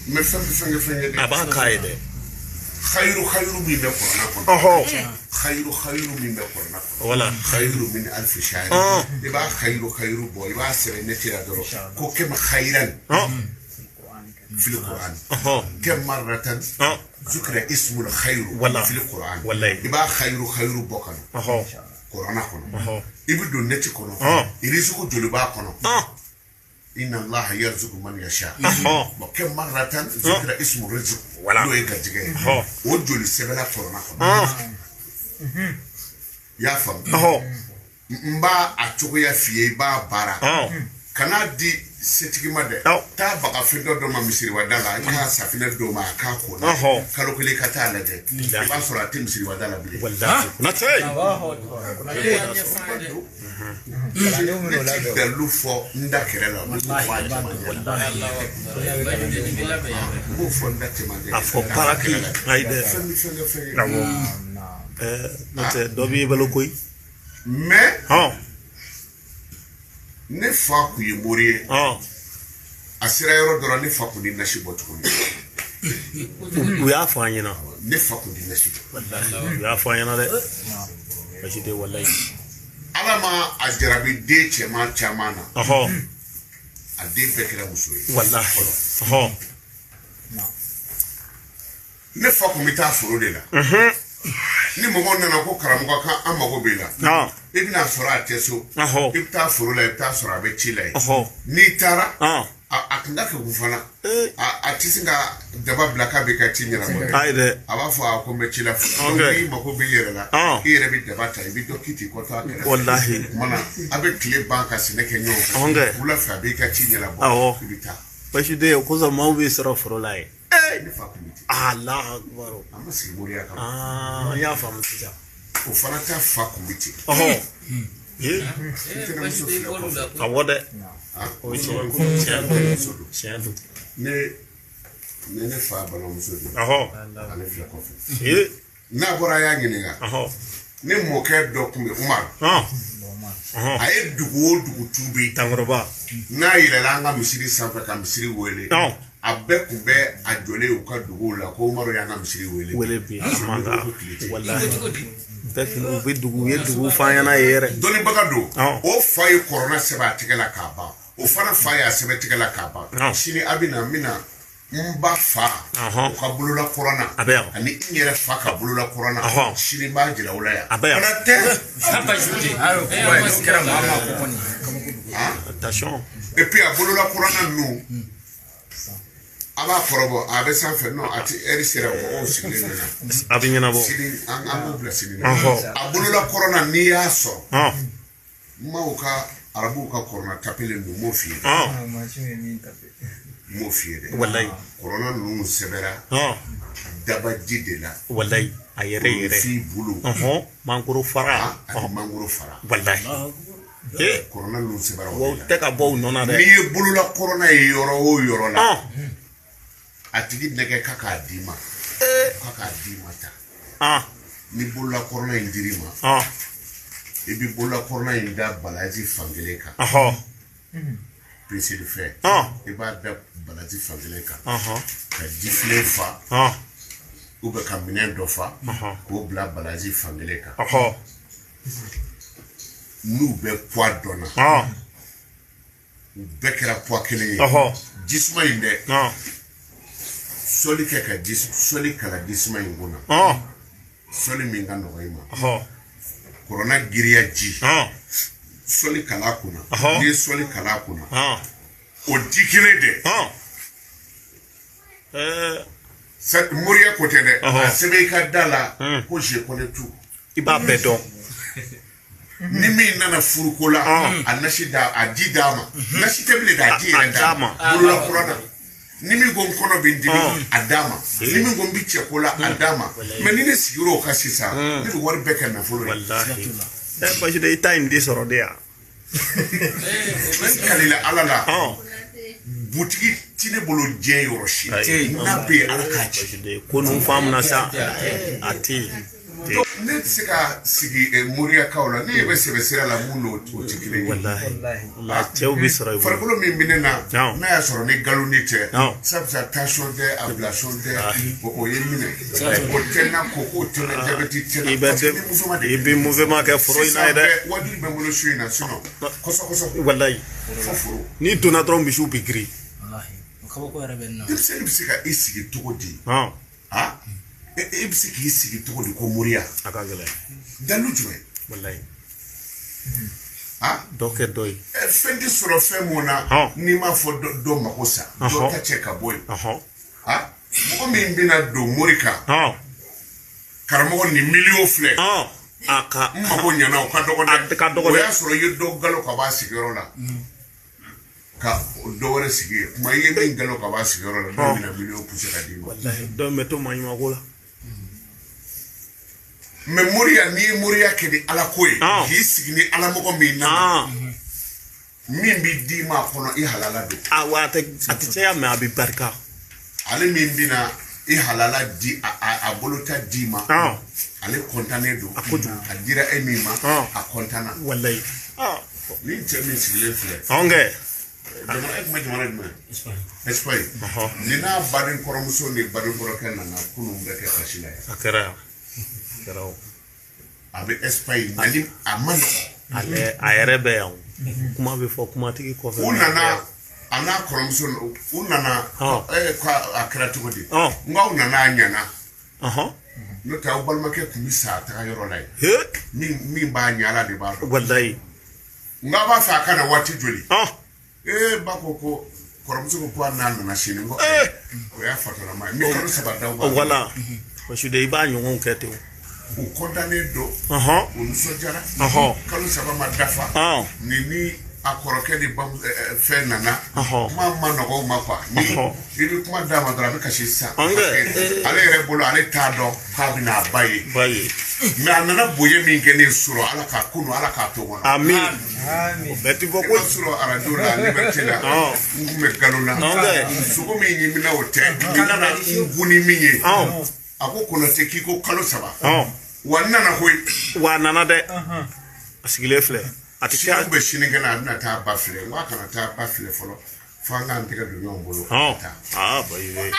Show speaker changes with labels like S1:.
S1: Mais fɛn fɛn fɛn ye dɛ.
S2: A b'a k'a ye dɛ.
S1: Khayru khayru min bɛ kɔrɔna kɔnɔ. Khayru khayru min bɛ kɔrɔna kɔnɔ.
S2: Voilà.
S1: Khayru min alfi shahri. I b'a khayru khayru bɔ, i b'a sɛbɛn ne tɛ dɔrɔn ko kɛmɛ khayran fil Qur'an. Kɛmɛ marratan zukira ismul khayru fil Qur'an.
S2: Wallahi.
S1: I b'a khayru khayru bɔ ka na. Kɔrɔna kɔnɔ. I bɛ don neti kɔnɔ. Irisuku joli b'a kɔnɔ. Inna Allaha yarzuqu man yasha. Bon, kɛmɛ marratan zukira ismu rizq.
S2: Voilà.
S1: N'o ye garijɛgɛ ye. O joli sɛbɛnna kɔrɔna kɔnɔ. I y'a faamu. N b'a a cogoya f'i ye, i b'a baara. Kana di setigi ma dɛ. Taa bagafin dɔ dɔ ma misiriwada la, i ka safinɛ d'o ma a k'a ko n'a ye. Kalo kelen ka taa lajɛ. I b'a sɔrɔ a tɛ misiriwada la bilen.
S2: Wallahi. Konate.
S1: Ne ti dalilu fɔ n da kɛrɛ la, n b'o fɔ a cɛmancɛ la. N b'o fɔ n da cɛmancɛ la.
S2: A fɔ paraki. Ayi dɛ.
S1: Fɛn ni fɛn kɛ fɛn ye.
S2: Awɔ. N'o tɛ dɔ b'i balo koyi.
S1: Mais ne fa kun ye mori ye. A sera yɔrɔ dɔ la, ne fa kun ni nasi bɔ tuguni.
S2: U y'a fɔ an ɲɛna.
S1: Ne fa kun ni nasi bɔ.
S2: Wallahi. U y'a fɔ an ɲɛna dɛ. Basi tɛ wallahi.
S1: Ala ma a jarabi den cɛman caman na. A den bɛɛ kɛra muso ye.
S2: Wallahi.
S1: Ne fa kun bɛ taa foro de la. Ni mɔgɔw nana ko karamɔgɔ kan an mago b'i la. I bɛna sɔrɔ a tɛ so. I bɛ taa foro la, i bɛ taa sɔrɔ a bɛ ci la yen. N'i taara, a kun ka kegun fana. A tɛ se ka daba bila k'a bɛ ka ci ɲɛnabɔ.
S2: Ayi dɛ.
S1: A b'a fɔ a ko n bɛ ci la. N'i mako b'i yɛrɛ la, i yɛrɛ bɛ daba ta, i bɛ dɔ k'i t'i kɔtɔ a kɛrɛfɛ.
S2: Walahi.
S1: O tuma na, a bɛ tile ban ka sɛnɛ kɛ ɲɔgɔn fɛ. Wula fɛ a b'i ka ci ɲɛnabɔ. I bɛ taa.
S2: Basi tɛ o kosɔn maaw b'i sɔrɔ foro la yen.
S1: Ne fa kun bɛ ten.
S2: Alahu akibaru.
S1: A ma sigi moriya kama.
S2: An y'a faamu sisan.
S1: O fana ta fa kun bɛ ten. N tɛnɛmuso filɛ kɔfɛ.
S2: Awɔ dɛ. O ye tiɲɛ ye. Tiɲɛ don.
S1: Ne fa balimamuso don. Ale filɛ kɔfɛ. N'a bɔra a y'a ɲininka. Ne mɔkɛ dɔ kun bɛ Umaru. A ye dugu o dugu tubi.
S2: Tankɔrɔba.
S1: N'a yɛlɛla an ka misiri sanfɛ ka misiri wele. A bɛɛ kun bɛ a jɔlen u ka duguw la ko Umaru y'an ka misiri wele.
S2: Wele bi a man kan. Walahi. Bɛɛ kun u bɛ dugu u ye dugu f'an ɲɛna yen yɛrɛ.
S1: Dɔnnibaga don. O fa ye kɔrɔna sɛbɛn a tɛgɛ la k'a ban. O fana fa y'a sɛbɛn tɛgɛ la k'a ban. Sini a bɛ na n bɛna n ba fa o ka bolola kɔrɔna. Ani n yɛrɛ fa ka bolola kɔrɔna. Sini n b'a jira o la yan.
S2: A bɛ yan.
S1: Fana tɛ.
S2: Attention.
S1: Et puis a bolola kɔrɔna ninnu. A b'a kɔrɔbɔ a bɛ sanfɛ non a ti ɛri sera mɔgɔw sigilen bɛ na.
S2: A bɛ ɲɛnabɔ.
S1: Sini an b'o bila sini na. A bolola kɔrɔna n'i y'a sɔrɔ. N m'aw ka arabuw ka kɔrɔna tapelen don n m'o f'i ye. N m'o f'i ye dɛ.
S2: Walayi.
S1: Kɔrɔna ninnu sɛbɛnna. Dabaji de la.
S2: Walayi a yɛrɛ yɛrɛ.
S1: Fin bulu.
S2: Mangoro fara.
S1: Ani mangoro fara.
S2: Walayi.
S1: Kɔrɔna ninnu sɛbɛnna o de la.
S2: Wa u tɛ ka bɔ u nɔ na dɛ.
S1: N'i ye bolola kɔrɔna ye yɔrɔ o yɔrɔ la. A tigi nɛgɛ ka k'a d'i ma. Ka k'a d'i ma ta. Ni bolola kɔrɔna in dir'i ma. I bɛ bolola kɔrɔna in da balaji fankelen kan. Peseli fɛn. I b'a da balaji fankelen kan. Ka jifilen fa. Ou bien ka minɛn dɔ fa. K'o bila balaji fankelen kan. N'u bɛ poids dɔn na. U bɛɛ kɛra poids kelen ye. Jisuma in dɛ. Sɔli kɛ ka ji sɔli kala jisuma in kunna. Sɔli min ka nɔgɔ i ma. Kɔrɔna giriya ji. Sɔli kala kunna. N'i ye sɔli kala kunna. O ji kelen dɛ. Moriya ko tɛ dɛ. A sɛbɛn i ka da la ko je connais tout.
S2: I b'a bɛɛ dɔn.
S1: Ni min nana furuko la, a nasi da a ji d'a ma. Nasi tɛ bilen dɛ, a ji yɛrɛ d'a ma. Bolola kɔrɔna. Ni min ko n kɔnɔ bɛ n dimi, a d'a ma. Ni min ko n bɛ cɛ ko la, a d'a ma. Mais ni ne sigira o kan sisan, ne bɛ wari bɛɛ kɛ nafolo ye.
S2: Walahi. Basi de i ta in di sɔrɔ de yan.
S1: N kalila Ala la. Butigi ti ne bolo diɲɛ yɔrɔ si. N'a bɛ yen Ala k'a ci.
S2: Ko ninnu faamuna sa, a tɛ yen.
S1: Ne tɛ se ka sigi moriyakaw la, ne bɛ sɛbɛ sira la, mun n'o o tɛ kelen ye.
S2: Walahi, cɛw bɛ sɔrɔ i bolo.
S1: Farikolo min bɛ ne na, n'a y'a sɔrɔ ni nkalon ni tɛ, sabula tension tɛ, ablation tɛ, o ye n minɛ, o tɛ n na, koko tɛ n na, jabɛti tɛ n na.
S2: I bɛ
S1: parce que ni muso ma
S2: i
S1: deli.
S2: bɛ mouvement kɛ foro in na ye dɛ.
S1: Sisan bɛɛ wajulu bɛ n bolo su in na, sinon kɔsɔ kɔsɔ
S2: Walahi.
S1: fo foro.
S2: N'i donna dɔrɔn, misiw bɛ girin.
S3: Walahi, o kabako yɛrɛ bɛ n na.
S1: Denmisɛnnin bɛ se ka i sigi cogo di? Ah, e bɛ se k'i sigi cogo di ko moriya?
S2: A ka gɛlɛn.
S1: Dalu jumɛn?
S2: Walahi.
S1: Ah.
S2: Dɔ kɛ dɔ ye.
S1: Fɛn tɛ sɔrɔ fɛn mun na n'i m'a fɔ dɔ mako sa, dɔ ta cɛ ka bɔ yen. Ah, mɔgɔ min bɛna don mori kan, karamɔgɔ, nin miliyɔn filɛ,
S2: A ka
S1: n mako ɲɛna, o ka dɔgɔ dɛ.
S2: A ka dɔgɔ dɛ.
S1: O y'a sɔrɔ i ye dɔ galo ka bɔ a sigiyɔrɔ la ka dɔ wɛrɛ sigi yen. Kuma i ye min galo ka bɔ a sigiyɔrɔ la, dɔ bɛna miliyɔn poussé ka d'i ma.
S2: Walahi, dɔ bɛ to maɲumanko la.
S1: Mais moriya, n'i ye moriya kɛ ni ala ko ye, k'i sigi ni alamɔgɔ min nana, min bɛ d'i ma a kɔnɔ, i halala don.
S2: A wa a tɛ caya, mais a bɛ barika.
S1: Ale min bɛna i halala di, a bolota d'i ma, ale kɔntannen don.
S2: A kojugu.
S1: A dira e min ma, a kɔntanna.
S2: Walahi.
S1: Ni cɛ min sigilen filɛ.
S2: Anw kɛ.
S1: Jamana, e tun bɛ jamana jumɛn? Espagne. Ni n'a baden kɔrɔmuso ni baden kɔrɔkɛ nana kunun, bɛɛ kɛ kasi la yan.
S2: A kɛra yan. A kɛra o.
S1: A bɛ Espagne, nali a ma nɔgɔn.
S2: Ale a yɛrɛ bɛ yan o. Kuma bɛ fɔ kumatigi kɔfɛ.
S1: U nana, a n'a kɔrɔmuso, u nana. Ko a kɛra cogo di? N k'aw nana, a ɲɛna. N'o tɛ, aw balimakɛ tun bɛ sa a taga yɔrɔ la yen. Min b'a ɲɛ, Ala de b'a dɔn.
S2: Walahi.
S1: N k'a b'a fɛ a ka na waati joli? Ee, ba ko kɔrɔmuso ko a n'a nana sini. N ko o y'a fatɔlama ye. N bɛ kalo 3 d'aw ma.
S2: Wala. Parce que i b'a ɲɔgɔnw kɛ ten o.
S1: U kɔntannen don. U nisɔndiyara. Kalo 3 ma dafa. Nin ni a kɔrɔkɛ ni fɛn nana. Kuma ma nɔgɔ u ma quoi. Ni i bɛ kuma d'a ma dɔrɔn, a bɛ kasi sisan. Ale yɛrɛ bolo, ale t'a dɔn k'a bɛna a ba ye.
S2: Ba ye.
S1: Mais a nana bonya min kɛ ne sɔrɔ, Ala k'a kunu, Ala k'a to kɔnɔ.
S2: Amin. O bɛɛ ti fɔ
S1: I
S2: ko.
S1: b'a sɔrɔ arajo la, Liberté la, n tun bɛ nkalon na. Sogo min ɲimina, o tɛ. N nana n gun ni min ye. A ko Konate k'i ko kalo 3. Wa n nana koyi.
S2: Wa a nana dɛ. A sigilen filɛ. A tɛ
S1: Sini bɛ sinikɛnɛ, a bɛna taa ba filɛ. N ko a kana taa ba filɛ fɔlɔ. Fo an k'an tɛgɛ don ɲɔgɔn bolo.
S2: Aa, bayi.